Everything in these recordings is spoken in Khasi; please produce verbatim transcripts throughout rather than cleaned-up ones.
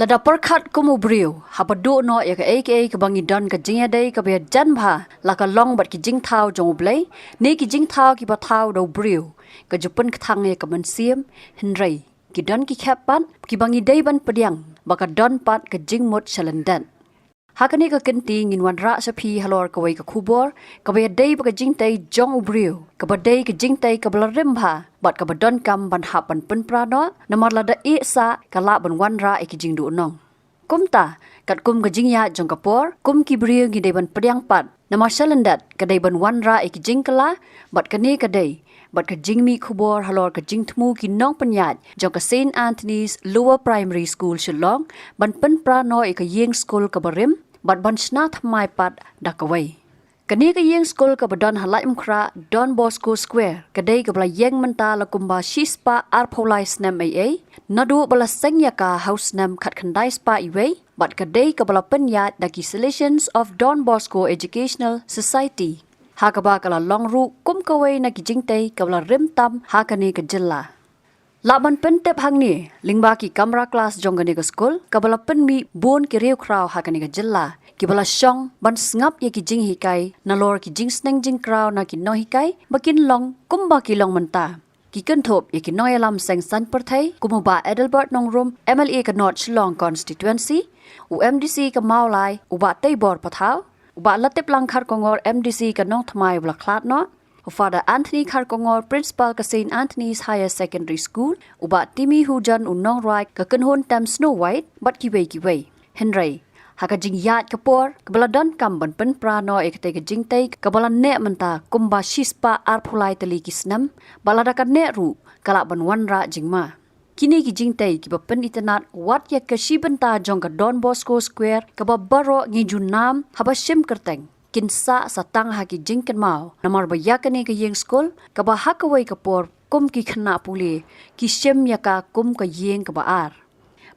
Lada pyrkhat kum u briew, haba duh noh ïa kaei kaei kaba ngi don ka jingïadei kaba ïajan bha, la ka long bad ki jingthaw jong U Blei, ne ki jingthaw kiba thaw da u briew, ka ju pynkthang ïa ka mynsiem, hynrei ki don ki khep pat, kiba ngi dei ban pdiang, ba ka don pat ka jingmut shalyndet. Ha kane ka kynti ngin wanrah sha phi halor kawei ka khubor, kaba ïadei bad ka jingtei jong u briew, kaba dei ka jingtei kaba la rim bha, bad kaba donkam ban hap ban pynpra noh, namar lada ïeh sah, ka lah ban wanrah ïa ki jingduhnong. Kumta, katkum ka jingïaid jong ka por, kum ki briew ngi dei ban pdiang pat, namar shalyndet, ka dei ban wanrah ïa ki jingkylla, bad kane ka dei, bad ka jingmih khubor halor ka jingthmu ki nongpynïaid, jong ka Saint Anthony's Lower Primary School Shillong, ban pynpra noh ïa ka ïing skul kaba rim, bad ban shna thymmai pat da kawei. Kane ka ïing skul kaba don ha Laitumkhrah Don Bosco Square, ka dei kaba la ïeng mynta la kumba shispah arphew lai snem eiei, naduh ba la seng ïa ka ha u snem khatkhyndai spah iwei, bad ka dei kaba la pynïaid da ki Salesians of Don Bosco Educational Society. Ha kaba ka la long ruh kum kawei na ki jingtei kaba la rim tam ha kane ka jylla. Lah ban pyntip hangne, lyngba ki kamra klas jong kane ka skul, kaba la pynmih bun ki riewkhraw ha kane ka jylla, kiba la shong, ban sngap ïa ki jinghikai, nalor ki jingsneng jingkraw na ki nonghikai, ba kin long, kumba ki long mynta. Ki kynthup ïa ki nongïalam seng saiñ pyrthei, kum u Bah Adelbert Nongrum, M L A ka North Shillong Constituency, u M D C ka Mawlai, u Bah Teibor Pathaw, u Bah Latiplang Kharkongor M D C ka Nongthymmai ba la khlad noh, u Father Anthony Kharkongor, Principal ka Saint Anthony's Higher Secondary School, u Bah Timmy Hujan u nongrwai ka kynhun tem Snow White, bad kiwei kiwei. Hynrei, ha ka jingïaid ka por, kaba la donkam ban pynpra noh ïa katei ka jingtei, kaba la neh mynta, kumba shispah arphew lai tylli ki snem, bad lada ka neh ruh, ka lah ban wanrah jingma. Kine ki jingtei kiba pynitynnad wat ïa ka shi bynta jong ka Don Bosco Square kaba baroh ngi ju nam haba shim kyrteng. Kin sah sa tang ha ki jingkynmaw. Namar ba ïa kane ka ïing skul kaba ha kawei ka por kum ki khynnah pule ki shim ïa ka kum ka ïing kaba ar.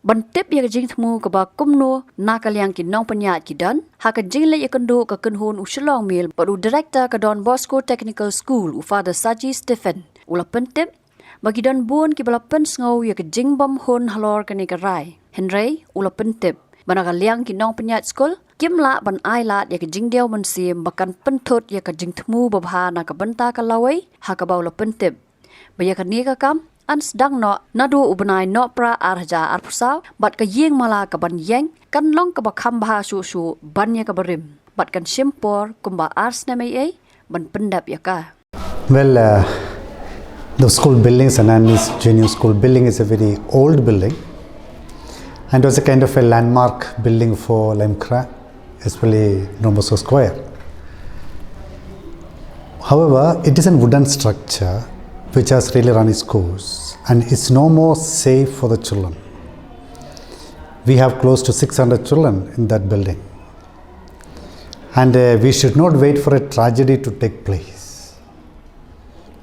Ban tip ïa ka jingthmu kaba kumno na ka liang ki nongpynïaid ki don, ha ka jingleit ïakynduh ka kynhun u Shillong Mail bad u Director ka Don Bosco Technical School u Father Saji Stephen u la pyntip ba ki don bun kiba la pynsngew ïa ka jingbymhun halor kane ka rai. Hynrei, u la pyntip ba na ka liang ki nongpynïaid skul kim lah ban ailad ïa ka jingdiaw mynsiem ba kan pynthut ïa ka jingthmu babha na ka bynta ka lawei, ha kaba u la pyntip ba ïa kane ka kam yn sdang noh naduh u bnai Nohprah ar hajar arphew saw, bad ka ïing mala kaban ïeng kan long kaba kham bha shuh shuh ban ïa kaba rim, bad kan shim por kumba ar snem eiei ban pyndep ïa ka. Well, uh, the school building, Saint Anthony's Junior School building, is a very old building, and it was a kind of a landmark building for Laitumkhrah, especially Don Bosco Square. However, it is a wooden structure which has really run its course and is no more safe for the children. We have close to six hundred children in that building, and uh, we should not wait for a tragedy to take place.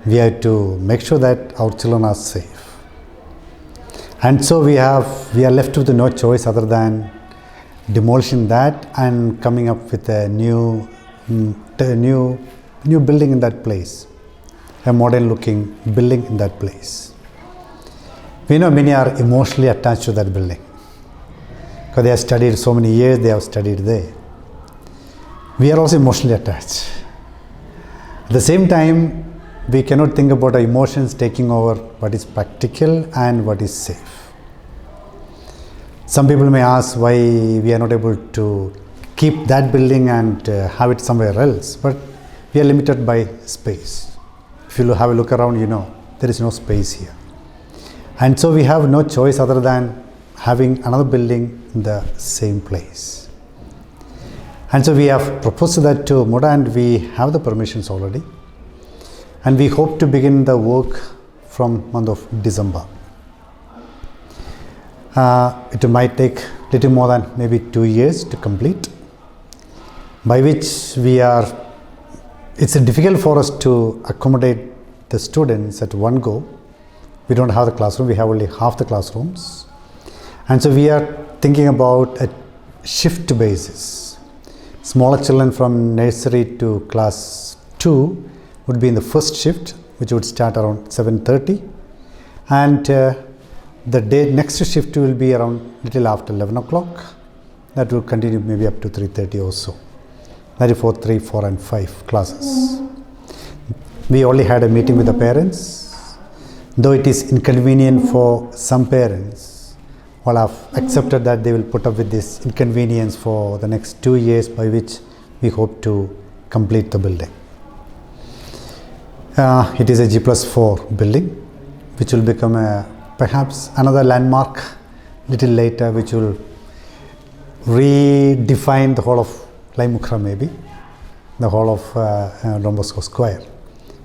We have to make sure that our children are safe. And so we have, we are left with no choice other than demolishing that and coming up with a new, mm, a new, new building in that place, a modern looking building in that place. We know many are emotionally attached to that building because they have studied so many years, they have studied there. We are also emotionally attached. At the same time, we cannot think about our emotions taking over what is practical and what is safe. Some people may ask why we are not able to keep that building and uh, have it somewhere else, but we are limited by space. If you lo- have a look around, you know, there is no space here. And so we have no choice other than having another building in the same place. And so we have proposed that to MUDA, and we have the permissions already. And we hope to begin the work from month of December. Uh, it might take little more than maybe two years to complete, by which we are, it's difficult for us to accommodate the students at one go. We don't have the classroom, we have only half the classrooms. And so we are thinking about a shift basis. Smaller children from nursery to class two would be in the first shift, which would start around seven thirty. And uh, The day next shift will be around little after eleven o'clock. That will continue maybe up to three thirty or so. That is for three, four, and five classes. We only had a meeting with the parents. Though it is inconvenient for some parents, all have accepted that they will put up with this inconvenience for the next two years, by which we hope to complete the building. Uh, it is a G plus four building, which will become a, perhaps another landmark little later, which will redefine the whole of Laitumkhrah, maybe the whole of uh, uh, Don Bosco Square.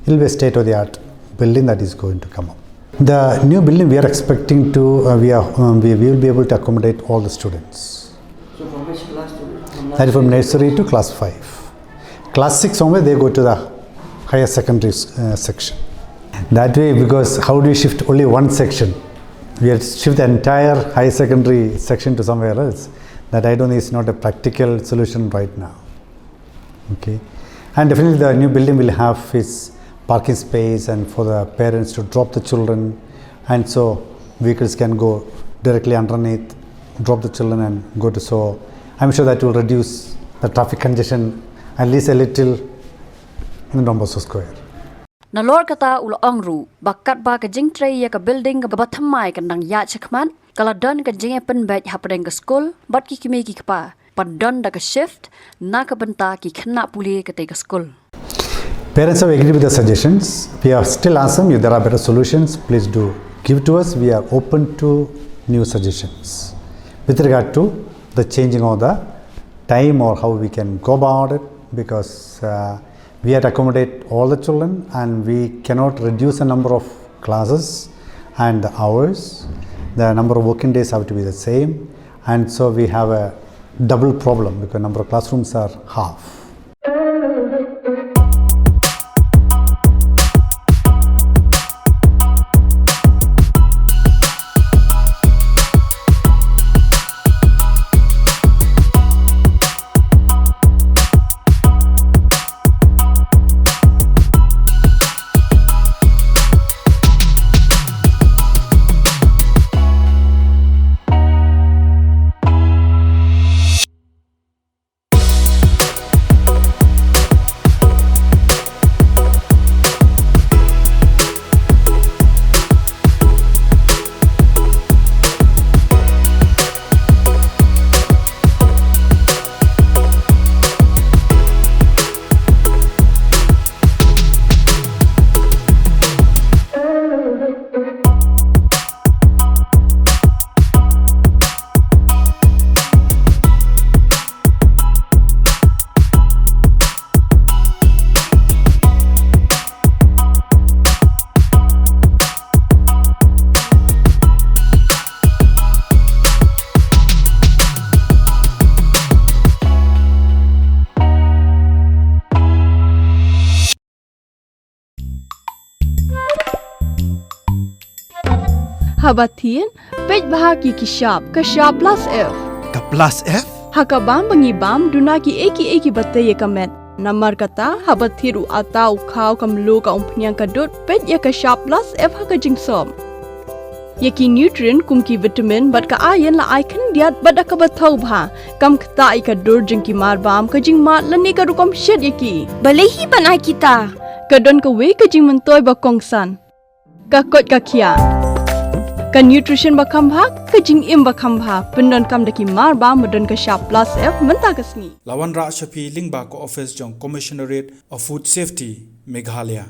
It will be a state-of-the-art building that is going to come up. The new building, we are expecting to, uh, we, are, um, we, we will be able to accommodate all the students. So from which class to? That is from nursery to class five. Class six onward, they go to the higher secondary uh, section. That way, because how do we shift only one section? We have to shift the entire higher secondary section to somewhere else. That, I don't think, is not a practical solution right now. Okay. And definitely the new building will have its parking space and for the parents to drop the children, and so vehicles can go directly underneath, drop the children and go to, so I'm sure that will reduce the traffic congestion at least a little in Don Bosco Square. Nalor kata u la ong ruh ba katba ka jingtrei ïa ka building kaba thymmai kan dang ïaid shakhmat, ka la don ka jingïapynbeit hapdeng ka skul bad ki kmie ki kpa ban don da ka shift na ka bynta ki khynnah pule katei ka skul. Parents have agreed with the suggestions. We have still asked them if there are better solutions, please do give to us. We are open to new suggestions with regard to the changing of the time or how we can go about it, because uh, we have to accommodate all the children and we cannot reduce the number of classes and the hours. The number of working days have to be the same, and so we have a double problem because number of classrooms are half. Haba thied, peit bha ïa ki shap, ka shap plus F. Ka plus F? Ha ka bam ba ngi bam, duna kiei kiei kiba tei ïa ka met. Namar kata, haba thied u atta u khaw, ka mluh, ka umphniang, ka dud, peit ïa ka shap plus F ha ka jingsop. Ïa ki nutrient kum ki vitamin bad ka iron la ai khyndiat bad da kaba thaw bha. Kam ktah ïa ka dur jong ki mar bam, ka jingmad lane ka rukom shet ïa ki. Balei hi ban ai kita? Ka don kawei ka jingmyntoi ba kongsan. Ka koit ka khiah. Ka nutrition ba kham bha, ka jingim ba kham bha. Pyndonkam da ki mar bam ba don ka shap plus F mynta ka sngi. La wanrah sha phi lyngba ka office jong Commissionerate of Food Safety, Meghalaya.